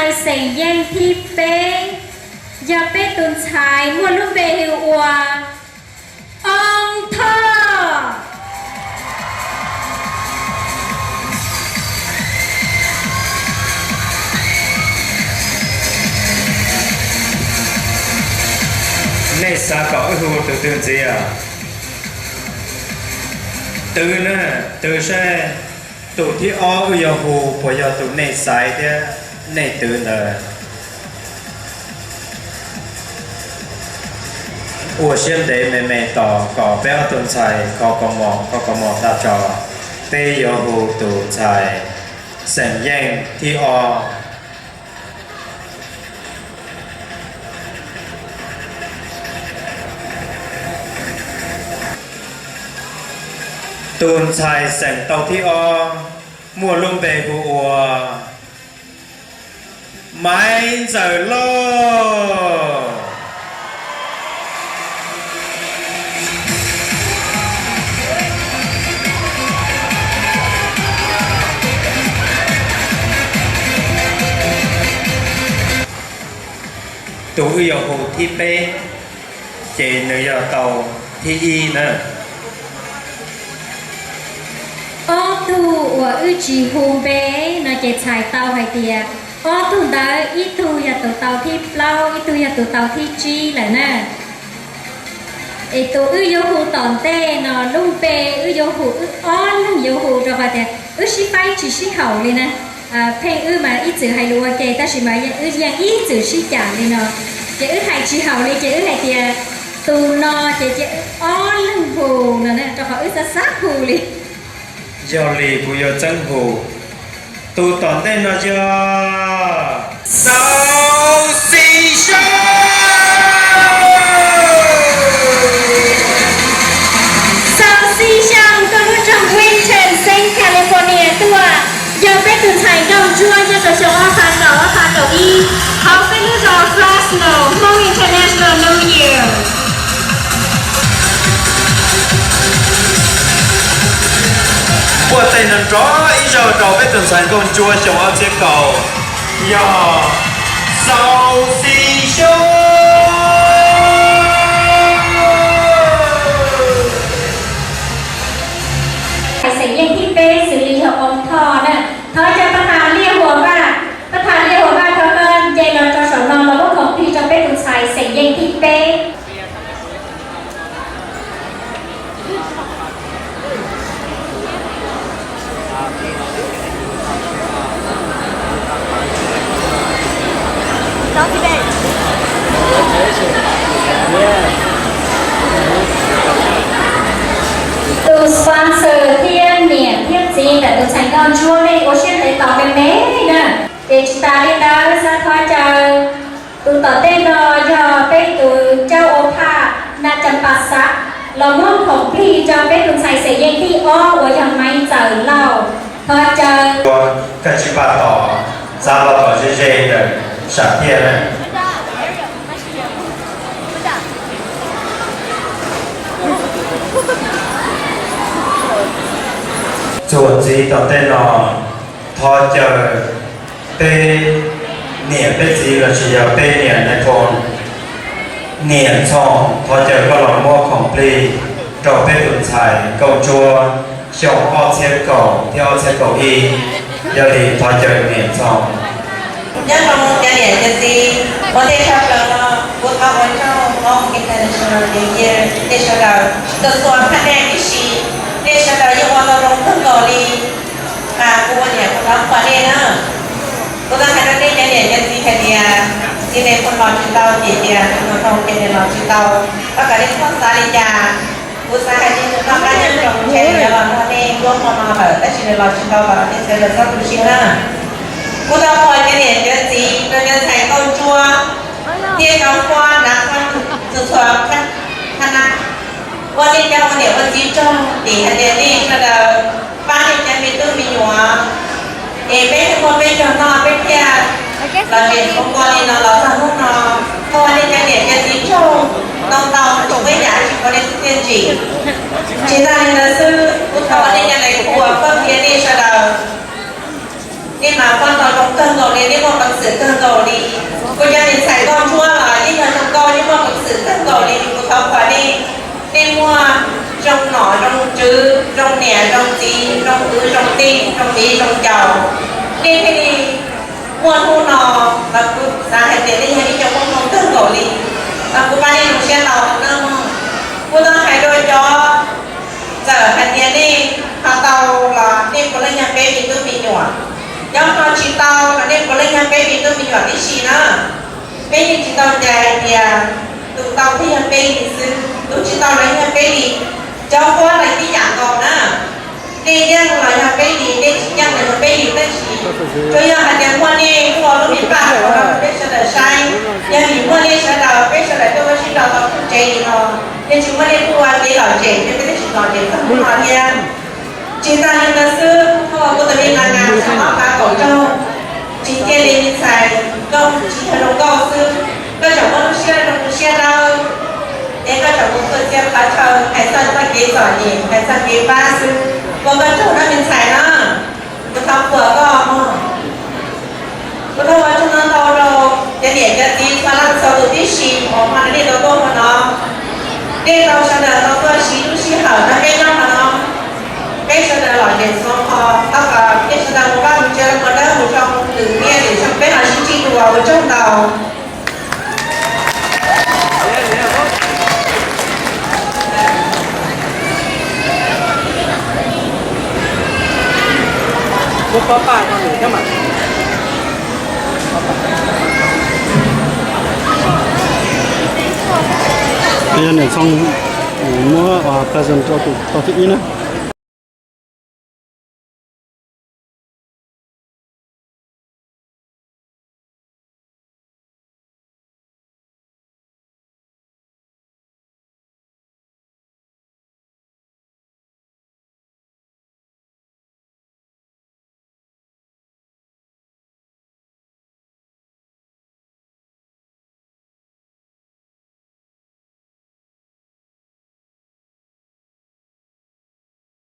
Xeem Yeej thib peb yog peb tus ntxhais muaj lub npe hu ua Oob Thoj. Nej xav kom wb hu tus twg ntxiv? Twv na, twv saib, tus thib ob wb yuav hu puas yog tus nej xaiv thiab nej twv ntawd. Ua siab ntev me me tos kom peb ob tug ntxhais kho kaus mom, kho kaus mom tag tso. Peb yuav hu tus ntxhais xeem Yeej thib ob. Tus ntxhais xeem tau thib ob muaj lub npe hu ua Maiv Ntxawm Lauj. Tus wb yuav hu thib peb, ces nws yog tau thib ib na. Ob tug uas wb tsis hu npe no ces txhais tau hais tias ob tug ntawd ib tug yog tus tau thib plaub, ib tug yog tus tau thib tsib lawm na. Es tus wb yuav hu tom ntej no lub npe wb yuav hu, wb ob leeg yuav hu rau qhov tias wb sib faib tsis sib haum li na. Pheej wb mas ib txwm hais lus ua ke tab sis mas wb yeej ib txwm sib cam li no. Ces wb hais tsis haum li ces wb hais tias tus no ces cia wb ob leeg hu no na, rau qhov wb xav xav hu li. Yog li kuv yuav txeeb hu. Tus tom ntej no yog Xauv Xis Xyooj. Xauv Xis Xyooj tuaj lub nroog Winton, xeev California tuaj, yog peb tus ntxhais nkauj ntsuab nyob rau xyoo ob phav kaum, ob phav kaum ib, hauv peb lub zos Fresno, Hmong International New Year. Muaj tej no nrov ib zaug rau peb tus ntxhais nkauj ntsuab xyoo ob txhiab kaum, yog Xauv Xis Xyooj. Xeem Yeej thib peb xws li yog Oob Thoj na. Thov caw Pab Thas Liaj Huas Vaj, Pab Thas Liaj Huas Vaj, thov koj nce los rau saum no los muab khoom plig rau peb tus ntxhais xeem Yeej thib peb. Tus sponsor thiab niam thiab txiv ntawm tus ntxhais nkauj ntsuab nej ua siab ntev tos me me na. Ces tsis tas li ntawd xav thov caw tus tom ntej no yog peb tus cauj ua phaj Naj Cam Pas Xav los muab khoom plig rau peb tus ntxhais xeem Yeej thib ob uas yog Maiv Ntxawm Lauj. Thov caw. Koj tsis pab tos, txav los tom ze ze ntawm sam thiaj na. Txuas ntxiv tom ntej no, thov caw peb niam peb txiv lossis yog peb niam Nais Phoo, niam Ntxhoo, thov caw koj los muab khoom plig rau peb tus ntxhais nkauj ntsuab xyoo ob txhiab kaum thiab ob txhiab kaum ib. Yog li thov caw niam Ntxhoo. Nyob zoo cov niam cov txiv, ua ntej tshaj plaws no kuv thov ua tsaug Hmoob International New Year nej sawv daws txhua txhua thaj nej tib si, nej sawv daws yeej ua tau zoo kawg nkaus li. Mas kuv ua niam kuv thov qhuas nej na. Kuv xav hais rau nej cov niam cov txiv hais tias txiv neej pheej los tsis tau, ces tias tus zoo ces nws los tsis tau. Koj kom nej txhob xav li cas. Kuv xav hais tias tus no qab nyob zoo ntshe nws yuav los nrog nej nruab hmo no lawm tab sis nws los tsis tau los nej sawv daws txhob tu siab na. Kuv tau qhuas cov niam cov txiv, cov ntxhais nkauj ntsuab thiab cov huab nav txhua txhua qhab na. Ua nej cov ua niam ua txiv tsaug tim hais tias nej sawv daws pab nej cov me tub me nyuam, es peb thiaj muaj peb zog noj peb thiaj los zem ua npua li no los txog hnub no. Thov ua nej cov niam cov txiv tsaug ntau ntau, tsis muaj ib yam tsis pub nej txhob txiaj ntsig. Tsis tas li ntawd xwb, kuv thov ua nej cov lais khuas koj qhia nej sawv daws. Mas koj tau zoo kawg nkaus li, nej muaj peev xwm kawg nkaus li. Kuv cov niam ntxhais nkauj ntsuab los yeej yog zoo nkauj, yeej muaj peev xwm kawg nkaus li. Kuv thov kom nej, nej muaj zoo nom zoo tswv, zoo niam zoo txiv, zoo kwv zoo tij, zoo viv zoo ncaus, nej thiaj li muaj hnub no. Los kuv xav hais tias nej yog ib co muaj hmoo kawg nkaus li. Los kuv pab nej zoo siab ntau na. Kuv tau hais rau cov txawm hais tias nej ho tau los nej puav leej yog peb me tub me nyuam, cov ho tsis tau los nej puav leej yog peb me tub me nyuam tib si na. Peb yeej tsis tau cais hais tias tus tau thiaj yog peb li xwb, tus tsis tau los yog peb li. Cov huab los tib yam nkaus na. Nej yeej los yog peb li, nej tsis yeej los yog peb li, tab sis tsuas yog hais tias muaj nej muaj lub me paj no rau peb sawv daws saib. Yog vim muaj nej sawv daws, peb sawv daws tuaj ua sib nrau tau txuj tsev li no, yog tsis muaj nej kuj ua kev lom zem, peb twb tsis lom zem txog hnub no thiab. Tsis tas li ntawd xwb, kuv tus me nas nas xyoo ob phav kaum rau, tsis cia li me ntxhais nkauj tsis yog zoo nkauj xwb, koj tseem muaj lub siab zoo siab dawb, es koj tseem mus txhua txhia qhov chaw hais txog txoj kev txom nyem, hais txog kev pab xwb. Ua koj tsaug na me ntxhais na, kuv thov qhuas koj mog. Kuv thov ua tsaug ntau ntau rau cov niam cov txiv txhua leej txhua tus tib si uas hmo no nej tau tuaj hmo no, nej tau sawv daws tau tuaj siv lub sij hawm nrog peb nyob hmo no. Peb sawv daws lom zem xuav qhov, thov kom nej sawv daws mus vaj mus tsev los mus dawb mus zoo, lwm niaj lwm xyoo peb ho sib ntsib dua, ua tsaug ntau. Yog niam Txhoo muab present rau tus tau thib ib na.